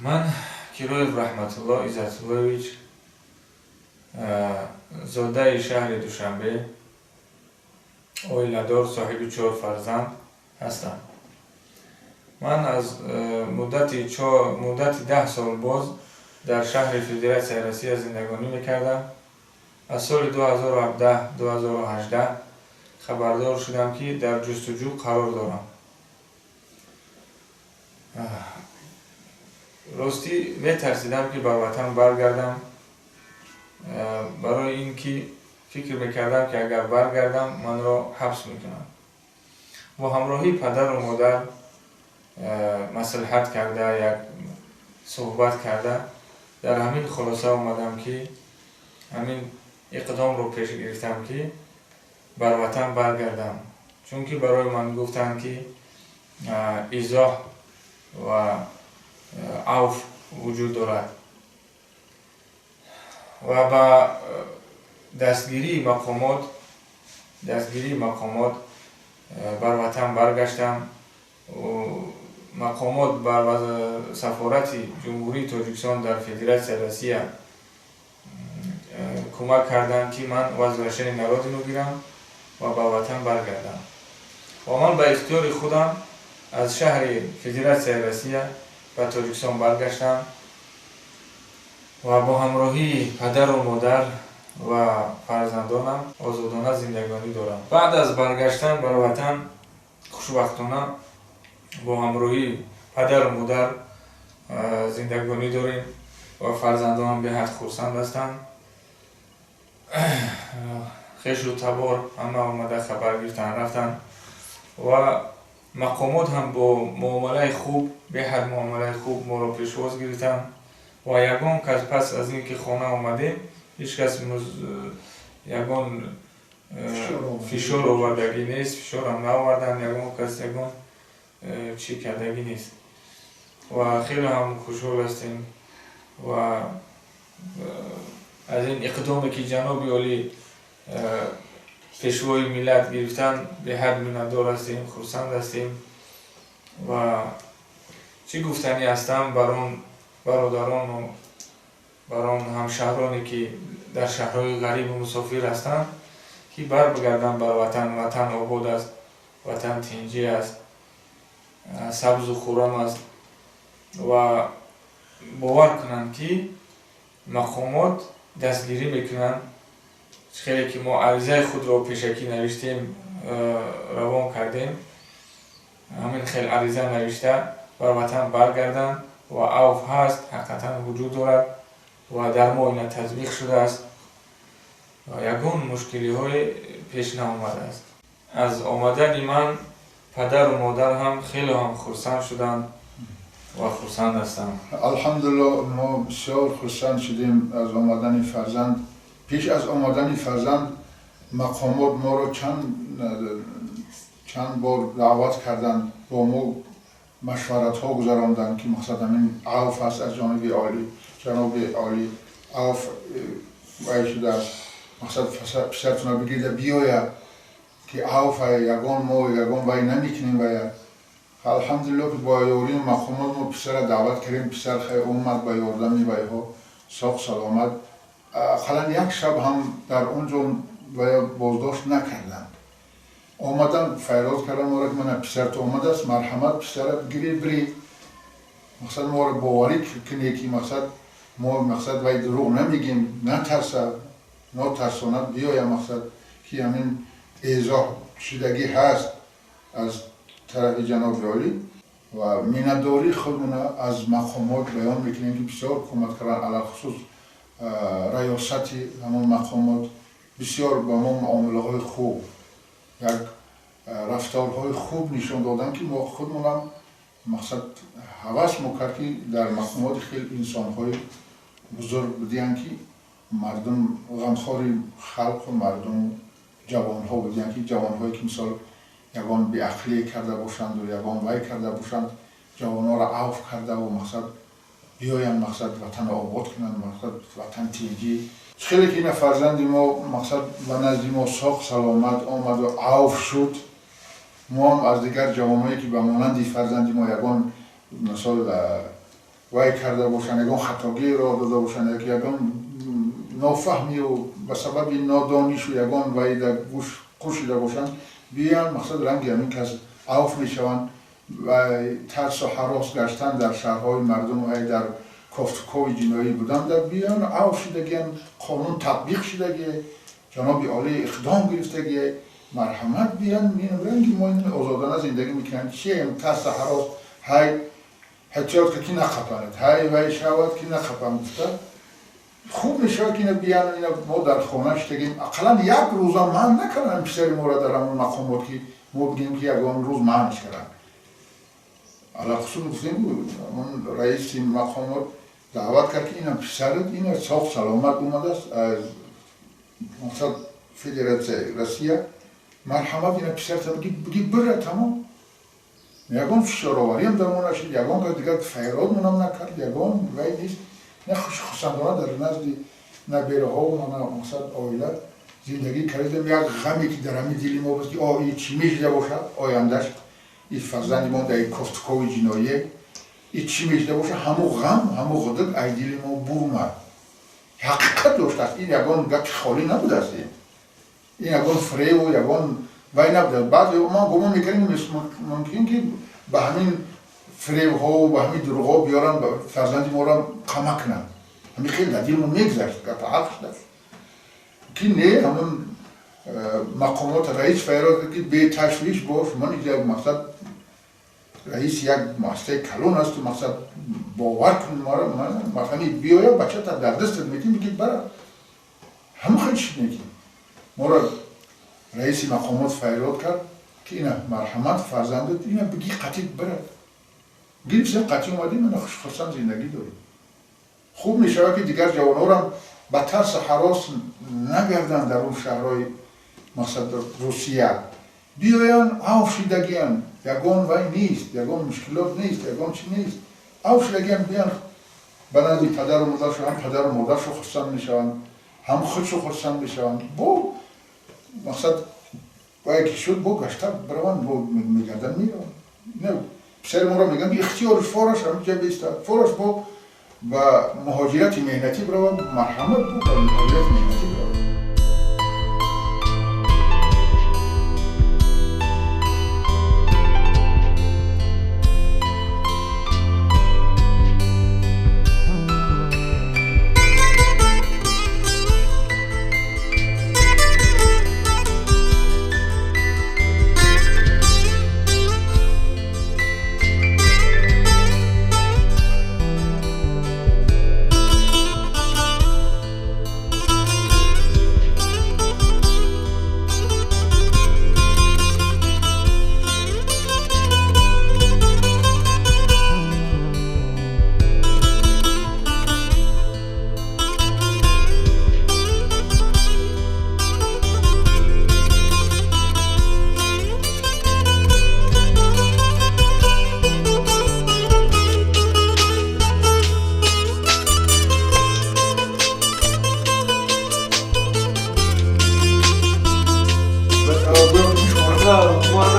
Ман Кироев Раҳматулло Иззатуллоевич, зодаи шаҳри Душанбе, оиладор, соҳиби чор фарзанд ҳастам. Ман аз муддати 10 сол боз дар шаҳри Федератсияи Россия зиндагонӣ мекардам. Аз соли 2017-2018 хабардор шудам, ки дар ҷустуҷӯ қарор дорам. Ростӣ, метарсидам, ки ба ватан баргардам, барои ин ки фикр мекардам, ки агар баргардам, манро ҳабс мекунанд. Бо ҳамроҳии падару модар маслиҳат карда, як суҳбат карда, дар ҳамин хулоса омадам, ки ҳамин иқдомро пеш гирифтам, ки бар ватан баргардам, чунки барои ман гуфтанд, ки изоҳ ва авф вуҷуд дорад. Ва ба дастгирии мақомот бар ватан баргаштам. Мақомот бар сафорати Ҷумҳурии Тоҷикистон дар Федератсияи Россия кӯмак карданд, ки ман возвращение на родину гирам ва ба ватан баргардам. Ва ман ба ихтиёри худам аз шаҳри Федератсияи Россия ба Тоҷикистон баргаштам ва бо ҳамроҳии падару модар ва фарзандонам озодона зиндагонӣ дорам. Баъд аз баргаштан бар ватан, хушбахтона, бо ҳамроҳии падару модар зиндагонӣ дорем ва фарзандонам беҳад хурсанд ҳастанд. Хешу табор ҳама омада, хабар гирифтан, рафтанд ва мақомот ҳам бо муомилаи хуб, беҳад муомилаи хуб моро пешвоз гирифтанд ва ягон кас пас аз ин ки хона омадем, ҳеҷ кас ягон фишор овардагӣ нест, фишорам наоварданд, ягон кас ягон чӣ кардагӣ нест ва хеле ҳам хушҳол ҳастем ва аз ин иқдоме, ки ҷаноби олӣ, Пешвои миллат гирифтан, беҳад миннатдор ҳастем, хурсанд ҳастем. Ва чӣ гуфтанӣ ҳастам бар он бародарону бар он ҳамшаҳроне, ки дар шаҳрҳои ғарибу мусофир ҳастанд, ки барбигарданд бар ватан. Ватан обод аст, ватан тинҷӣ аст, сабзу хуррам аст ва бовар кунанд, ки мақомот дастгирӣ мекунанд. Хеле ки мо аризаи худро пешакӣ навиштем, равон кардем, ҳамин хел ариза навишта, бар ватан баргарданд ва авф ҳаст, ҳақиқатан вуҷуд дорад ва дар мо ина татбиқ шудааст ва ягон мушкилиҳое пеш наомадааст. Аз омадани ман падару модар ҳам хеле ҳам хурсанд шуданд ва хурсанд ҳастам. Алҳамдулилло, мо бисёр хурсанд шудем аз омадани фарзанд. Пеш аз омадани фарзанд мақомот моро чанд бор даъват карданд, бо мо машваратҳо гузаронданд, ки мақсад ҳамин авф аст, аз ҷониби олӣ, ҷаноби олӣ авф вай шудааст, мақсад писартона бигирда биёяд, ки авфа, ягон мо ягон вай намекунем. Вая, алҳамдулилло, ки бо ёрии мақомот мо писара даъват кардем. Писар хай омад, ба ёрдами вайҳо соғ саломат. Ақаллан як шаб ҳам дар он ҷо вая боздошт накарданд. Омадан, фарёд кардам моро, ки мана писарто омадааст, марҳамат, писара бигиред, биред. Мақсад моро боварӣ кунед, ки мақсад мо мақсад вай дурӯғ намегем, натарса, нотарсонад биёя, мақсад ки ҳамин эзоҳ шудагӣ ҳаст аз тарафи ҷаноби олӣ. Ва миннатдории худмона аз мақомот баён мекунем, ки бисёр кӯмак карданд. Алалхусус раёсати ҳамон мақомот бисёр ба мо муомилаҳои хуб, як рафторҳои хуб нишон доданд, ки мо худмонам мақсад ҳавас мо кард, ки дар мақомоти хеле инсонҳои бузург будиянд, ки мардум, ғамхори халқу мардуму ҷавонҳо будиянд, ки ҷавонҳое ки мисол ягон беақлие карда бошанду ягон вай карда бошанд, ҷавонҳоро авф кардаву мақсад биёянд, мақсад ватанро обод кунанд, мақсад ватан тинҷӣ. Хеле ки ина фарзанди мо мақсад ба назди мо соғ саломат омаду авф шуд, мо ҳам аз дигар ҷавонҳое, ки ба монанди фарзанди мо ягон мисол вай карда бошанд, ягон хатогӣ роҳ дода бошанд, ягон нофаҳмию ба сабаби нодонишу ягон вайда гӯш қуршида бошанд, биёянд, мақсад ранги ҳамин кас авф мешаванд ва тарсу ҳарос гаштан дар шаҳрҳои мардум ай дар кофтукови ҷиноӣ буданд, биёянд авф шидагиянд, қонун татбиқ шидагие, ҷаноби олӣ иқдом гирифтагие, марҳамат биёянд, ранги мо озодона зиндагӣ мекунанд. Чием тарсу ҳарос, ҳай эҳтиёт ки нақапанед, ҳай вай шавад ки нақапанд гуфта хуб мешавад ки ина биёянд, ина мо дар хона шидагем, ақаллан як рӯза манъ накарданд писари моро дар ҳамон мақомот, ки мо бигем ки ягон рӯз манъш карданд. Алахусус гуфтем, он раиси мақомот даъват кард, ки ина писарат ина соғ саломат омадааст аз мақсад Федератсияи Россия, марҳамат ина писарта биги бира, тамом. Ягон фишоровариам дар мо нашид, ягон кас дигар файродмонам накард, ягон вай нест. На хушхусандона дар назди набераҳо мана мақсад оила зиндагӣ кардем. Як ғаме ки дар ҳамин дили мо буд, ки о и чӣ мешида бошад ояндаш, и фарзанди мо дар кофтукови ҷиноие и чӣ мешида бошад, ҳамун ғам, ҳамун ғудуд аз дили мо бурмад. Ҳақиқат доштааст, ин ягон гапи холӣ набудааст, ин ягон фиреву ягон вай набудааст. Баъзе ман гумон мекардем, мумкин ки ба ҳамин фиребҳову ба ҳамин дурӯғҳо биёранд, фарзанди моро қама кунанд. Ҳамин хеле дар дилмон мегузашт, гапа ҳақ шудааст ки не, ҳамон мақомот раис файрод кард, ки беташвиш бош, ман инҷа мақсад раиси як муассисаи калон асту, мақсад бовар кун маро, ҳамин биёя бачата дар дастат метим, бигир бара. Ҳамон хел чиз метим. Моро раиси мақомот файрод кард, ки ина марҳамат фарзандат ина биги қатит бара. Гирифтем, қатӣ омадем, ина хушхурсанд зиндагӣ дорем. Хуб мешавад, ки дигар ҷавонҳорам ба тарсу ҳарос нагарданд дар он шаҳрҳои мақсад Русия, биёянд, авф шидагиянд, ягон вай нест, ягон мушкилот нест, ягон чи нест, авф шидагиянд, биёянд ба назди падару модаршо, ҳам падару модаршо хурсанд мешаванд, ҳам худшо хурсанд мешаванд. Бо мақсад вай ки шуд, бо гашта бираванд, бо мегарданд, мераванд. Писари моро мегӯям, ки ихтиёрш фораш ҳаминҷа беистад, фораш бо ба муҳоҷирати меҳнатӣ биравад, марҳамат, бо ба муҳоҷирати меҳнатӣ биравад. No, more.